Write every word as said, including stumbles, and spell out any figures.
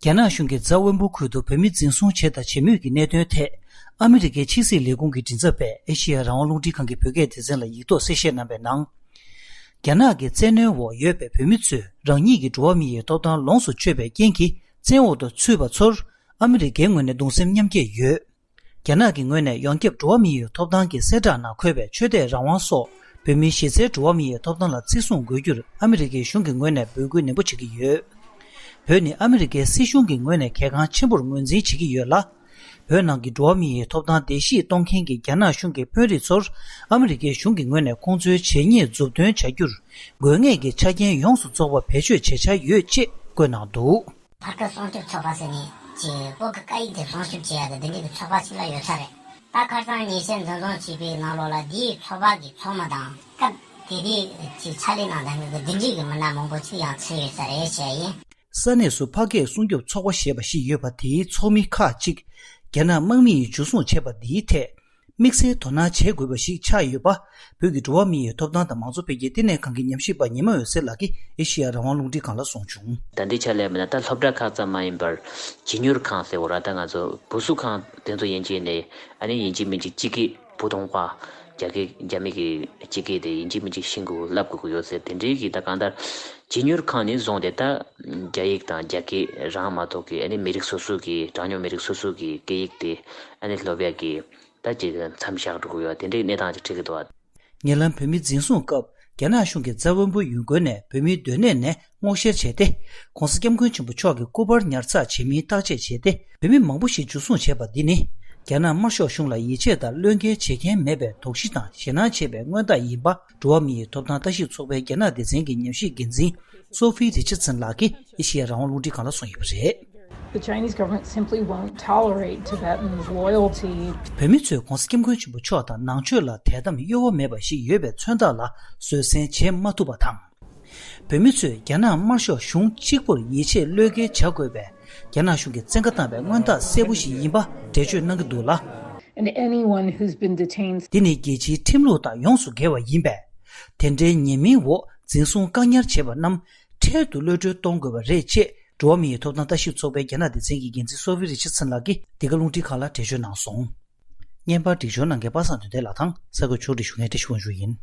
རྒྱ་ནག་གཞུང་གིས་རྫ་དབོན་པོ་ཁུལ་དུ་བོད་མི་འཛིན་བཟུང་བྱས་དང་བྱེད་མུས་ཀྱི་གནད་དོན་ཐད། ཨ་མི་རི་ཀའི་ཕྱི་སྲིད་ལས་ཁུངས་ཀྱི་མགྲིན་ཚབ་པས་ཨེ་ཤེ་ཡ་རང་དབང་རླུང་འཕྲིན་ཁང་གི་བོད་སྐད་སྡེ་ཚན་ལ་ཡིག་ཐོག་གསལ་བཤད་གནང་བའི་ནང་། རྒྱ་ནག་གི་བཙན་གནོན་འོག་ཡོད་པའི་བོད་མི་ཚོས་རང་ཉིད་ཀྱི་འགྲོ་བ་མི་ཡི་ཐོབ་ཐང་ལོངས་སུ་སྤྱོད་པའི་རྐྱེན་གྱིས་བཙན་འོག་ཏུ་ཚུད་པ་ཚོར། ཨ་མི་རི་ཀའི་ངོས་ནས་གདུང་སེམས་མཉམ་སྐྱེད་ཡོད། རྒྱ་ནག་གི་ངོས་ནས་ཡོངས་ཁྱབ་འགྲོ་བ་མི་ཡི་ཐོབ་ཐང་གི་གསལ་བསྒྲགས་ནང་འཁོད་པའི་ཆོས་དད་རང་དབང་སོགས་བོད་མིའི་གཞི་རྩའི་འགྲོ་བ་མི་ཡི་ཐོབ་ཐང་ལ་བརྩི་སྲུང་དགོས་རྒྱུར་ཨ་མི་རི་ཀའི་གཞུང་གི་ངོས་ནས་འབོད་སྐུལ་ནན་པོ་བྱེད་ཀྱི་ཡོད། བོད་ནི་ཨ་མི་རི་ཀའི་སྲིད་གཞུང་གི་ངོས་ནས་གལ་འགངས་ཆེན་པོར་ངོས་འཛིན་བྱེད་ཀྱི་ཡོད་ལ། བོད་ནང་གི་འགྲོ་བ་མི་ཡི་ཐོབ་ཐང་བརྡལ་བཤིག་གཏོང་མཁན་གྱི་རྒྱ་ནག་གཞུང་གི་དཔོན་རིགས་ཚོར་ཨ་མི་རི་ཀའི་གཞུང་གི་ངོས་ནས་ཁོང་ཚོའི་བྱས་ཉེས་མཛུབ་སྟོན་བྱ་རྒྱུར་དགོས་ངེས་ཀྱི་ཆ་རྐྱེན་ཡོངས་སུ་རྫོགས་པ་བེད་སྤྱོད་བྱེད་འཆར་ཡོད་ཅེས་བཀོད་གནང་འདུག། ཕར་ཁ་སྲུང་སྐྱོབ་ཚོགས་པ་ཟེར་ནས་ཀྱི་བོད་ཀྱི་སྐད་ཡིག་དེ་སྲུང་སྐྱོབ་བྱེད་ཡ་དེ་འདི་འདྲའི་གི་ཚོགས་པ་ཞིག་ལ་ཡོད་ས་རེད། ད་ཁ་སང་ཉེས་ཆད་འཛིན་བཟུང་བྱས་པའི་ནང་ལོགས་ལ་འདིའི་ཚོགས་པ་གི་ཚོགས་མི་དང་སྐབས་དེ་དུས་ཀྱི་ཕྱག་ལས་གནང་མཁན་གྱི་འདི་འདྲའི་གི་མི་སྣ་མང་པོ་ཅིག་ཡང་ཚུད་ཡོད་ས་རེད་བཤད་ཡིན། ས་གནས་སུ་ཕ་སྐད་སྲུང་སྐྱོབ་ཚོགས་པ་ཞེས་པ་ཞིག་ཡོད་པ་དེའི་ཚོགས་མི་ཁག་ཅིག་རྒྱ་ནག་དམག་མི་ཡིས་འཇུ་བཟུང་བྱས་པ་འདིའི་ཐད། དམིགས་བསལ་དོ་སྣང་བྱེད་དགོས་པ་ཞིག་ཆགས་ཡོད་པ། བོད་ཀྱི་འགྲོ་བ་མི་ཡི་ཐོབ་ཐང་དང་མང་གཙོ་འཕེལ་རྒྱས་ལྟེ་གནས་ཁང་གི་ཉམས་ཞིབ་པ་ཉི་མ་འོད་ཟེར་ལགས་ཀྱིས་ཨེ་ཤེ་ཡ་རང་དབང་རླུང་འཕྲིན་ཁང་ལ་གསུངས་བྱུང་། ད་ལྟའི་ཆ་ལ་མིན་ན་ད་སློབ་གྲྭ་ཁག་ཙམ་མ་ཡིན་པར་བྱིས་གཉོར་ཁང་ཟེར་བ་ར་ད་ང་ཚོ་བུ་གསོ་ཁང་དེ་ཚོ་ཡན་ཆད་ནས་ཨ་ནི་ཡིན་གཅིག་མིན་གཅིག་སྤྱི་སྐད་བུ་ཐོང་པ་རྒྱ་སྐད་རྒྱ་མི་གི་སྤྱི་སྐད་དེ་ཡིན་གཅིག་མིན་གཅིག་ཤེས་དགོས་བསླབ་དགོས་ཀྱི་ཡོད་ཟེར་དེ་འདྲའི་གི་ད་གང་ལྟར་བྱིས་གཉོར་ཁང་ནས་བཟུང་སྟེ་ད་རྒྱ་ཡིག་དང་རྒྱ་སྐད་རང་མ་གཏོགས་ཀྱི་ཨ་ནི་མི་རིགས་སོ་སོ་གི་གྲངས་ཉུང་མི་རིགས་སོ་སོ་གི་སྐད་ཡིག་དེ་ཨ་ནི་སློབ་ཡག་གི་ད་ཅིག་མཚམས་བཞག་འགྲོ་གི་ཡོད་དེ་འདྲའི་གནས་སྟངས་ཅིག་འཕྲད་ཀྱི་འདུག་ཨ། ཉེ་ལམ་བོད་མི་འཛིན་བཟུང་སྐབས་རྒྱ་ནག་གཞུང་གིས་རྫ་དབོན་པོ་ཡུལ་དགོན་ནས་བོད་མིའི་སྡོད་གནས་ནས་སྔོག་བཤེར་བྱས་ཏེ། ྋགོང་ས་ྋསྐྱབས་མགོན་ཆེན་པོ་མཆོག་གི་སྐུ་པར་ཉར་ཚགས་བྱེད་མིན་བརྟག་དཔྱད་བྱས་ཏེ། བོད་མི་མང་པོ་ཞིག་འཇུ་བཟུང་བྱས་པ་འདི་ནི། རྒྱ་ནག་དམར་ཤོག་གཞུང་ལ་ཡིད་ཆེས་དང་བློས་འགེལ་བྱེད་མཁན་མེད་པའི་དོགས་གཞི་དང་ཞེད་སྣང་བྱེད་པའི་མངོན་རྟགས་ཡིན་པ། འགྲོ་བ་མིའི་ཐོབ་ཐང་ལྟ་ཞིབ་ཚོགས་པའི་རྒྱ་ནག་སྡེ་ཚན་གྱི་ཉམས་ཞིབ་འགན་འཛིན་སོ་ཧྥི་རི་ཆར་ཚན་ལགས་ཀྱིས་ཨེ་ཤེ་ཡ་རང་དབང་རླུང་འཕྲིན་ཁང་ལ་གསུངས་ཡོད་པ་རེད། The Chinese government simply won't tolerate Tibetans' loyalty. བོད་མི་ཚོས་ྋགོང་ས་ྋསྐྱབས་མགོན་ཆེན་པོ་མཆོག་དང་ནང་ཆོས་ལ་དད་དམ་གཡོ་བ་མེད་པ་ཞིག་ཡོད་པའི་མཚོན་རྟགས་ལ་བཟོད་བསྲན་བྱེད་མ་ཐུབ་པ་དང་། བོད་མི་ཚོས་རྒྱ་ནག་དམར་ཤོག་གཞུང་གཅིག་པུར་ཡིད་ཆེས་བློས་འགེལ་བྱ་དགོས་པའི་རྒྱ་ནག་གཞུང་གི་བཙན་བཀའ་བཏང་བའི་མངོན་རྟགས་གསལ་པོ་ཞིག་ཡིན་པ་འགྲེལ་བརྗོད་གནང་གི་འདུག་ལ། And anyone who's been detained འདི་ནི་རྒྱལ་སྤྱིའི་ཁྲིམས་ལུགས་དང་ཡོངས་སུ་འགལ་བ་ཡིན་པས། དེ་འདྲའི་ཉེས་མིང་འོག་འཛིན་བཟུང་བཀག་ཉར་བྱས་པ་རྣམས་འཕྲལ་དུ་གློད་གྲོལ་གཏོང་དགོས་པ་རེད་ཅེས་འགྲོ་བ་མིའི་ཐོབ་ཐང་ལྟ་ཞིབ་ཚོགས་པའི་རྒྱ་ནག་སྡེ་ཚན་གྱི་འགན་འཛིན་སོ་ཧྥི་རི་ཆར་ཚན་ལགས་ཀྱིས་འདི་ག་རླུང་འཕྲིན་ཁང་ལ་འགྲེལ་བརྗོད་གནང་སོང་། བརྙན་པར་སྒྲིག་སྦྱོར་གནང་མཁན་པ་སངས་དོན་ལྡན་ལགས་དང་གསར་འགོད་ཕྱོགས་སྒྲིག་ཞུ་མཁན་བཀྲ་ཤིས་དབང་ཕྱུག་ཡིན།